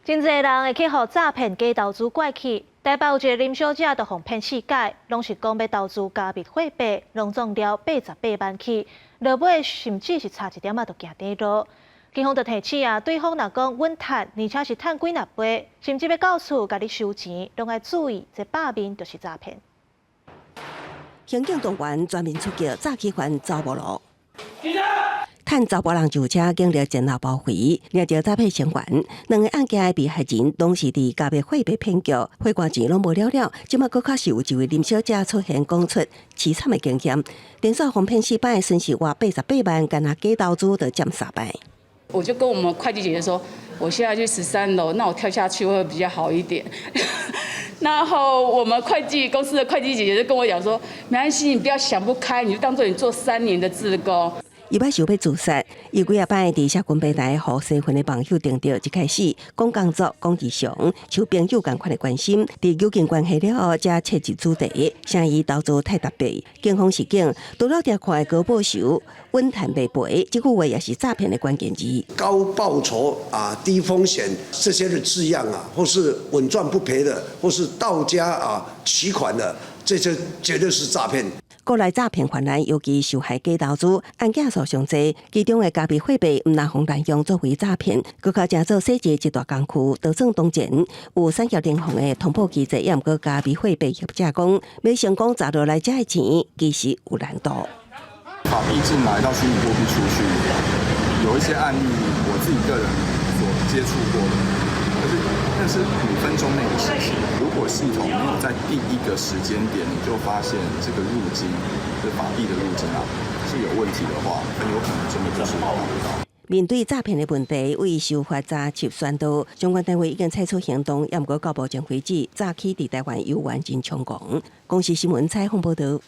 真濟人會去予詐騙假投資拐去。台北有一个林小姐就予騙四擺，攏是講欲投資加密貨幣，攏總了88萬去，落尾甚至是差一點仔就行短路。警方就提醒啊，對方若講穩趁，而且是趁幾若倍，甚至欲到厝共你收錢，攏愛注意，這擺明就是詐騙。刑警動員全面出擊，詐欺犯走無路。趁查埔人上車，警力前後包圍，抓著詐騙成員。兩个案件的被害人攏是佇加密貨幣騙局，匯款錢攏無了了。這馬閣確實有一位林小姐出現，講出淒慘的經驗，連續予騙四擺，損失倚88萬，干焦假投資就佔三擺。我就跟我們會計姐姐說，我現在去13樓，那我跳下去會比較好一點。然後我們會計公司的會計姐姐就跟我講說，沒關係，你不要想不開，你就當做你做3年的志工。伊欲想欲自殺，伊幾仔擺佇社群平台予身份的網友盯著，一開始講工作、講日常，求朋友仝款的關心。佇友情關係了後，才切入主題，聲伊投資太特別。警方示警，除了定看的高報酬、穩賺袂賠，這句話也是詐騙的關鍵字。高報酬啊，低風險這些的字樣啊，或是穩賺不賠的，或是到家啊取款的，這些絕對是詐騙。國內詐騙泛濫，尤其受害假投資案件數上濟，其中的加密貨幣毋但予濫用作為詐騙，閣較成做洗錢一大工具。就算當前有產業聯防的通報機制，也毋過加密貨幣業者講，欲成功詐落來遮的錢，其實有難度。法幣進來到虛擬貨幣出去，有一些案例，我自己個人所接觸過的，可是那是5分鐘內的事情。如果系統沒有在第一個時間點你就發現這個入金，這法幣的入金啊是有問題的話，很有可能真的就是達不到。面對詐騙的問題，為修法查緝宣導，相關單位已經採取行動，也毋過到目前為止，詐欺佇台灣猶原真猖狂。公視新聞採訪報導。